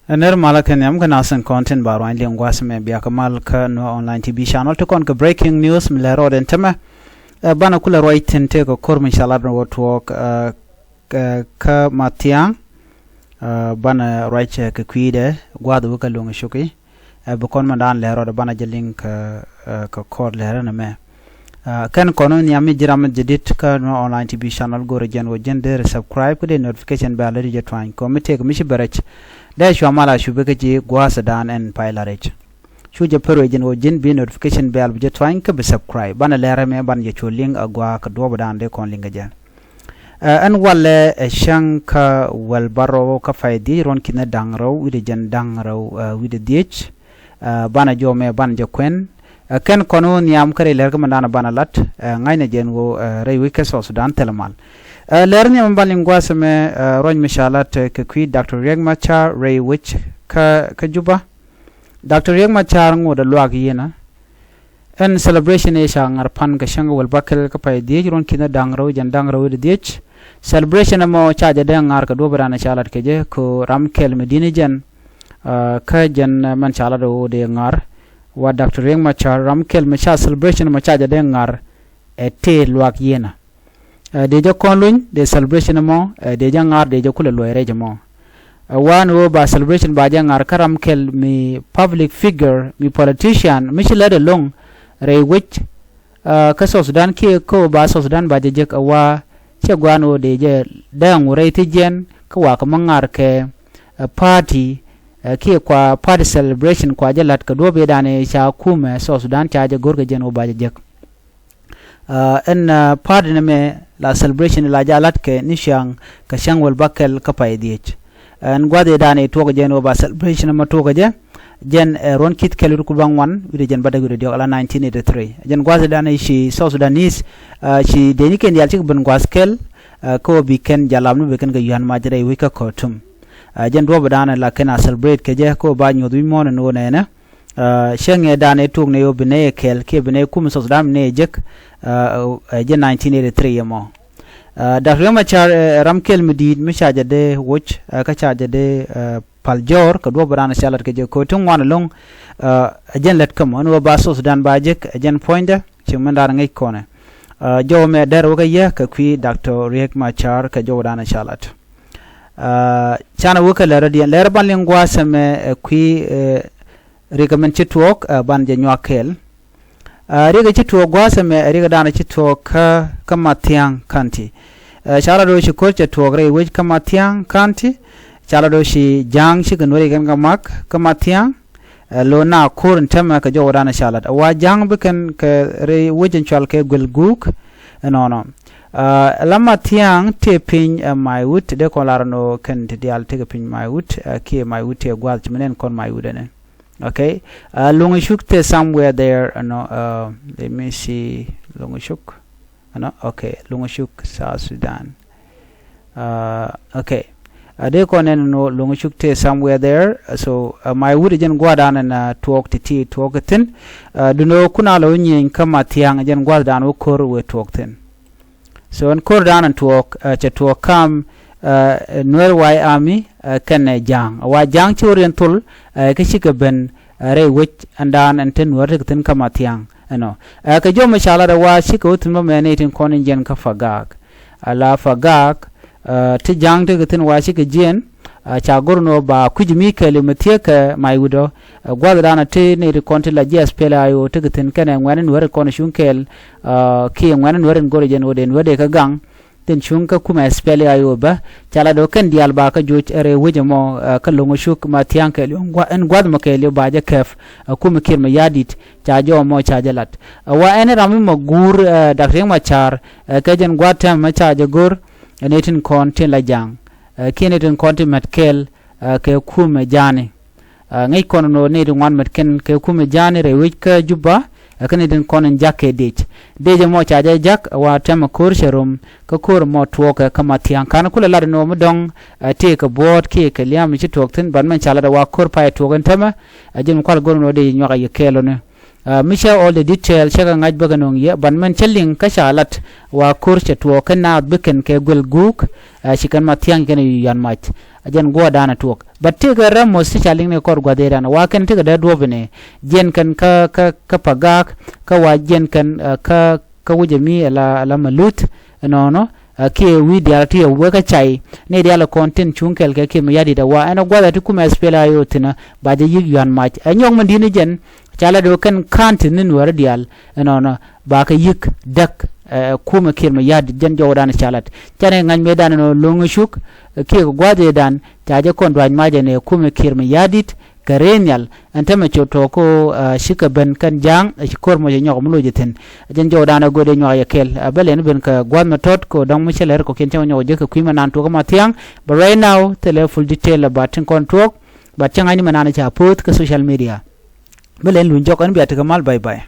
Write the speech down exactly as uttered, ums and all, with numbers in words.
Ɛ nɛr malä kɛ nhiam kɛ nasin kɔn tin ba ruany liŋ gua̱a̱th mɛ biakä mal kä Nuer Online T V channel ti kɔn kɛ breaking news mi lɛ rɔɔd ɛn tämɛ. Ɛ banɛ kulɛ ruac tin tëë kɛ ko̱r mi ca lat wä tuɔɔk ɛ kä Mathiaŋ. Ɛ banɛ ruac kɛ kui̱dɛ gua̱a̱th wä kɛ luŋ cuki. Ɛ bi kɔn mɛ daan lɛ rɔɔd banɛ jɛ liŋ kɛ ɛ kɛ ko̱r lɛ rɛn mɛ. Ɛ kɛn kɔn wä nhiam mi ji̱ ram mi jɛ dit kä Nuer Online T V channel go̱rɛ jɛn wä jɛn dee subscribe kä dee notification bell ri jɛ tuany kɔ mi tëëk mi ci bɛ rɛc. Dee cua mal a cupi kä ji̱ gua̱a̱th dan ɛn pay la rɛc. Cu jɛ pär wee jɛn wä jɛn bi notification bell bi jɛ tuany kä bi subscribe banɛ lɛ rɛmɛ banɛ jɛ cu liŋ a gua̱a̱ kɛ duɔ̱ɔ̱p dan dee kɔn liŋ kɛ jɛ. Ɛ ɛn walɛ ɛ cäŋ kä wäl bärɔw kä pay dhiec ruɔ̱n ki̱n da̱ŋ rɛw wi̱cdɛ jɛn da̱ŋ rɛw ɛ wi̱cdɛ dhiec. Ɛ banɛ jɔmɛ banɛ jɛ kuɛn. Ɛ kɛn kɔn wä nhiam kä rɛy lɛr kä mɛn da̱a̱n banɛ lat ɛ ŋa̱cnɛ jɛn wä ɛ rɛy wec kä South Sudan thilɛ mal. Ɛ lɛr nhiam ban liŋ gua̱a̱th ɛmɛ ɛ ruac mi ca lat ɛ kɛ kui̱ Doctor Riek Machar rɛy wec kä kä Juba. Doctor Riek Machar ŋot ɛ luaak yiënä. Ɛn celebration ëë ca ŋa̱r pan kɛ cäŋ wäl bäkɛl kä pay dhiec ruɔ̱n ki̱n da̱ŋ rɛw jɛn da̱ŋ rɛw wi̱cdɛ dhiec. Celebration ɛmɔ ca jɛ dee ŋa̱r kɛ duɔ̱p ran ca lat kɛ jɛ kɛ ram kɛl mi di̱n jɛn. Kä jɛn mɛn ca lat ɣöö dee ŋa̱r wa Doctor Riek Machar ram kɛl mi ca celebration ɛmɔ ca jɛ dee ŋa̱r. Ɛ tëë luaak yiënä. Ɛ dee jɛ kɔn luny dee celebration ɛmɔ ɛ dee jɛ ŋa̱r dee jɛ kulɛ luɔc rɛc ɛmɔ. Ɛ wan ɣöö ba celebration ba jɛ ŋa̱r kä ram kɛl mi public figure mi politician mi ci lät ɛlɔ̱ŋ rɛy wec. Ɛ kä South Sudan kiɛ kä ɣöö ba South Sudan ba jɛ jek ɛ wa cɛ gua̱a̱n ɣöö dee jɛ dee ŋu rɛy thi jiɛn kä wakä mi ŋa̱r kɛ ɛ party. Ɛ kiɛ kua party celebration kua jɛ la̱t kɛ duɔ̱ɔ̱p i̱ danɛ ca kumɛ South Sudan ca jɛ go̱r kɛ jiɛn ɣöö ba jɛ jek. Ɛn party ni mɛ la celebration la ja lat kɛ ni ciaŋ kɛ cäŋ wäl bäkɛl kä pay dhiec. Ɛn gua̱th i̱ da̱a̱n i̱ tuɔɔk jɛn wä ba celebration mɛ tuɔɔk jɛ. Jɛn ɛ ruɔ̱n ki̱th kɛl wi̱r ku bäŋuan wi̱r jɛn bädäk wi̱r diɔk ala nineteen eighty-three jɛn gua̱th i̱ da̱a̱n i̱ ci South Sudanese. Ci dee ni kɛn diaal cik ben gua̱th kɛl. Kä wä bi kɛn jalap ni bi kɛn kɛ yuan mac rɛy wi̱c kä Khartoum. Jɛn duɔ̱p i̱ da̱a̱n i̱ la kɛn a celebrate kɛ jɛ kä wä ba nyuɔth wi̱c muɔ̱ɔ̱n in wä nɛɛnɛ. Cäŋ ɛ dan ɛ tuɔk nɛ yɛ bi nɛ yɛ kɛɛl kiɛ bi nɛ yɛ kum South Sudan bi nɛ yɛ jek. Ɛ jɛ nineteen eighty-three yɛ mɔ. Doctor Riek Machar ɛ ram kɛl mi di̱i̱t mi ca jɛ dee woc kä ca jɛ dee pal jɔɔr kɛ duɔ̱p ran ca lat kɛ jɛ ko̱ ti ŋuan ɛlɔ̱ŋ. Ɛ jɛn lät kä mɔ ɛn wä ba South Sudan ba jek ɛ jɛn puɔ̱nydɛ ci mɛn dan ŋäc kɔnɛ. Jɔw mɛ dɛr wä kä yɛ kɛ kui̱ Doctor Riek Machar kɛ jɔw dan ca lat. Canɛ wä kɛ lɛr diɛn lɛr ban liŋ gua̱a̱th ɛmɛ ɛ kui̱. Rikɛ min ci tuɔɔk ɛ ban jɛ nyuak kɛɛl. Rikɛ ci tuɔɔk gua̱a̱th ɛmɛ ɛ rikɛ da̱a̱n ci tuɔɔk kä kä Mathiaŋ County. Ca la do̱ ci ko̱r cɛ tuɔɔk rɛy wec kä Mathiaŋ County. Ca la do̱ ci ja̱a̱ŋ cikɛ nuɔ̱ri kɛn kɛ mak kä Mathiaŋ. Lo na ko̱r in tämɛ kɛ jɔwä da̱a̱n ca lat ɛ wa ja̱a̱ŋ bi kɛn kɛ rɛy wec in cual kɛ guil guuk. Ɛnɔnɔ la Mathiaŋ tëë piny ɛ Maiwut dee kɔn lar ɛnɔ kɛn ti diaal tëkɛ piny Maiwut. Kiɛ Maiwut tëë gua̱a̱th ci mi nɛn kɔn Maiwut ɛnɛ. Okay. Luŋ cuk te somewhere there, you know, uh, let me see. Luŋ cuk, you know, okay. Luŋ cuk South Sudan. Uh, okay. A dee kɔn nɛn no luŋ cuk te somewhere there. So Maiwut jɛn gua̱a̱th dan na tuɔɔk ti ti tuɔɔk thin. Duno kuna lo nyieny kä Mathiaŋ jɛn gua̱a̱th dan wä ko̱r wä tuɔɔk thin. So ɛn ko̱r dan ɛn tuɔɔk cɛ tuɔɔk kam Nuer White Army kɛnɛ ja̱a̱ŋ wa ja̱a̱ŋ ci wä riɛn thol. Kä cikɛ ben rɛy wec ɛn dan ɛn te Nuer tekɛ thi̱n kä Mathiaŋ ɛnɔ. Kɛ jɔmɛ ca lat ɛ wa cikɛ wä thi̱n bä mɛ ni tin kɔn in jiɛn kä Pagak. Ala Pagak ti ja̱a̱ŋ tekɛ thi̱n wa cikɛ jiɛn. Ca go̱r nɔ ba kui̱c mi kɛɛl mi thiek kɛ Maiwut ɔ. Gua̱th dan ti ni ti kɔn ti la jiɛ SPLA-IO tekɛ thi̱n kɛnɛ ŋuɛ̈ni Nuer kɔn cuŋ kɛɛl. Kiɛ ŋuɛ̈ni Nuer in go̱r jɛn wä dee Nuer dee kä gaŋ. Tin cuŋ kä kumɛ SPLA-IO bä ca la do̱ kɛn diaal ba kä joc rɛy wec ɛmɔ. Kä lo̱ŋ cuk Mathiaŋ kɛɛl ɛn gua̱th mɔ kɛɛl ba jɛ kɛp. Kumɛ Kiir mɛ ya̱di̱t ca jɔw mɔ ca jɛ lat. Wa ɛn ram mi mɔ guur Doctor Riek Machar kɛ jɛn gua̱th tɛm mɛ ca jɛ go̱r. Ni tin kɔn tin la ja̱a̱ŋ kiɛ ni tin kɔn tin mɛt kɛɛl kɛ kumɛ ja̱a̱ni. Ŋäc kɔn nɔ nɛy ti ŋuan mɛt kɛn kɛ kumɛ ja̱a̱ni rɛy wec kä Juba. Kä nɛy tin kɔn in ja̱k kɛ dec dec ɛmɔ ca jɛ ja̱k wa tɛmɛ ko̱r cɛ rom. Kä ko̱r ɛmɔ tuɔɔkɛ kä Mathiaŋ ka̱n kulɛ lat nɔ mi dɔ̱ŋ. Tëë kɛ buɔ̱ɔ̱t kiɛ kɛ lia̱a̱m ci tuɔɔk thi̱n ban mɛn ca lat wa ko̱r pay tuɔɔk in tɛmɛ. Ɛ ji̱n mi kual go̱r nɔ dec nyuak a yɛ kɛɛl ɔni. Mi cä all the detail cä kɛ ŋa̱c bä kɛ nöŋ yɛ, ban mɛn cä liŋ kä ca lat wa ko̱r cɛ tuɔɔk kɛ naath bikɛn kɛ guɛl guuk. Ci kɛn ma thia̱ŋ kɛn yu yan mac. A jɛn guɔ̱ɔ̱rdan a tuɔɔk, but tëëkɛ räm mɔth ti ca liŋ ni kɔr gua̱th ëëdan wa kɛn tëëkɛ dee duɔ̱p ni. Jiɛn kɛn kä kä kä pagak, kä wa jiɛn kɛn kä kä wicɛ mi ala ala malut. Ɛnɔnɔ kiɛ wi̱i̱ diaal ti yɛ wek kä cay ni diaal kɔn tin cuŋ kɛl kɛ kiɛ mi ya̱di̱t a wa ɛn a gua̱th a ti kumɛ spel a yo̱o̱ thinä. Ba jɛ yi̱k yuan mac ɛ nyɔk mi di̱t ni jɛn. Ca la do̱ kɛn ka̱n ti ni nuäärä diaal. Ɛnɔnɔ ba kɛ yi̱k däk. Kumɛ kiɛr mi ya̱t jɛn jɔwdan ca lat canɛ ŋa̱c mëëdan ɛnɔ lo̱ŋ cuk. Kiɛ kɛ gua̱a̱th ëëdan ca jɛ kɔn dua̱c mac ɛnɛ kumɛ kiɛr mi ya̱t di̱t kɛ rëë nhial. Ɛn tämɛ cot tɔ̱ kä cikɛ ben kɛn ja̱a̱ŋ ci ko̱r mɔ cɛ nyɔk mi loc ithin. Jɛn jɔwdan ɛ go̱o̱dɛ nyuak yɛ kɛl ɛ bä lɛn ben kɛ gua̱a̱th mi tɔt kɛ dɔ̱ŋ mi cɛ lɛr kɔkiɛn cɛ mɛ nyɔk jek kɛ kui̱ mɛ nan tuɔk kä ma thia̱a̱ŋ. But right now thilɛ full detail about tin kɔn tuɔk. But cä ŋa̱cni mɛ nan ca poth kä social media. Bä lɛn luny jɔk ɛn bia tekɛ mal, bye bye.